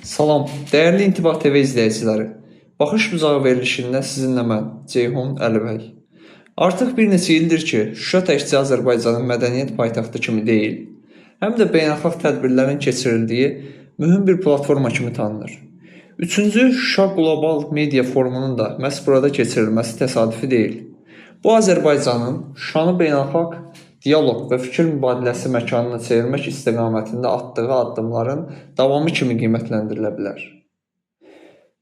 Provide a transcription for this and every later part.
Salam, dəyərli İntibah TV izləyiciləri. Baxış Bucağı verilişində sizinlə mən, Ceyhun Əlibəy. Artıq bir neçə ildir ki, Şuşa təkcə Azərbaycanın mədəniyyət paytaxtı kimi deyil, həm də beynəlxalq tədbirlərin keçirildiyi mühüm bir platforma kimi tanınır. Üçüncü Şuşa Qlobal Media Forumunun da məhz burada keçirilməsi təsadüfi deyil. Bu, Azərbaycanın Şuşanı beynəlxalq dialoq və fikir mübadiləsi məkanına çevirmək istiqamətində atdığı addımların davamı kimi qiymətləndirilə bilər.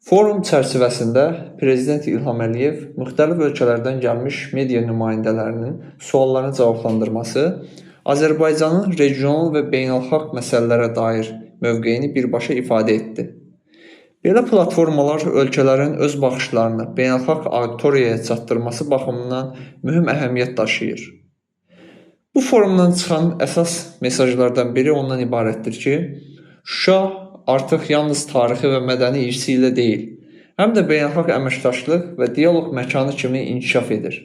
Forum çərçivəsində Prezident İlham Əliyev müxtəlif ölkələrdən gəlmiş media nümayəndələrinin suallarını cavablandırması Azərbaycanın regional və beynəlxalq məsələlərə dair mövqeyini birbaşa ifadə etdi. Belə platformalar ölkələrin öz baxışlarını beynəlxalq auditoriyaya çatdırması baxımından mühüm əhəmiyyət daşıyır. Bu forumdan çıxan əsas mesajlardan biri ondan ibarətdir ki, Şuşa artıq yalnız tarixi və mədəni irsi ilə deyil, həm də beynəlxalq əməkdaşlıq və dialoq məkanı kimi inkişaf edir.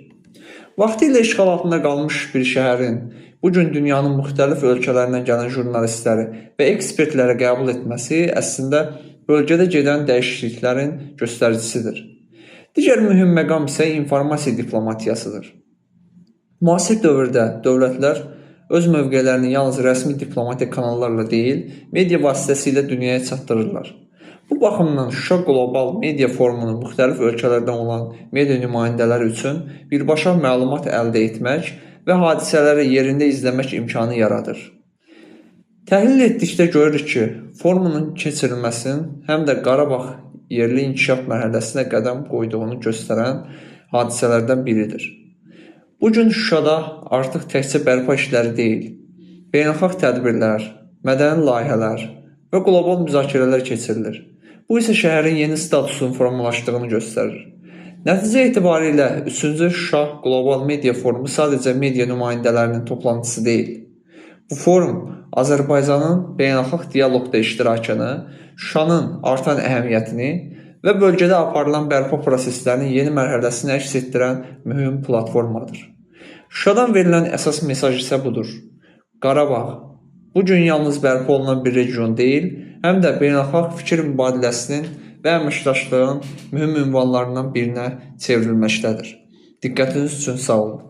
Vaxtilə işğal altında qalmış bir şəhərin bu gün dünyanın müxtəlif ölkələrindən gələn jurnalistləri və ekspertləri qəbul etməsi əslində bölgədə gedən dəyişikliklərin göstəricisidir. Digər mühüm məqam isə informasiya diplomatiyasıdır. Müasir dövrdə dövlətlər öz mövqelərini yalnız rəsmi diplomatik kanallarla deyil, media vasitəsilə dünyaya çatdırırlar. Bu baxımdan Şuşa Qlobal Media Forumunun müxtəlif ölkələrdən olan media nümayəndələri üçün birbaşa məlumat əldə etmək və hadisələri yerində izləmək imkanı yaradır. Təhlil etdikdə görürük ki, forumun keçirilməsinin həm də Qarabağ yerli inkişaf mərhələsinə qədəm qoyduğunu göstərən hadisələrdən biridir. Bu gün Şuşada artıq təkcə bərpa işləri deyil, beynəlxalq tədbirlər, mədəni layihələr və qlobal müzakirələr keçirilir. Bu isə şəhərin yeni statusunun formalaşdığını göstərir. Nəticə etibarilə 3-cü Şuşa Qlobal Media Forumu sadəcə media nümayəndələrinin toplantısı deyil. Bu forum Azərbaycanın beynəlxalq dialoqda iştirakını, Şuşanın artan əhəmiyyətini və bölgədə aparılan bərpa proseslərinin yeni mərhələsini əks etdirən mühüm platformadır. Şuşadan verilən əsas mesaj isə budur. Qarabağ bu gün yalnız bərpa olunan bir region deyil, həm də beynəlxalq fikir mübadiləsinin və əməkdaşlığın mühüm ünvanlarından birinə çevrilməkdədir. Diqqətiniz üçün sağ olun.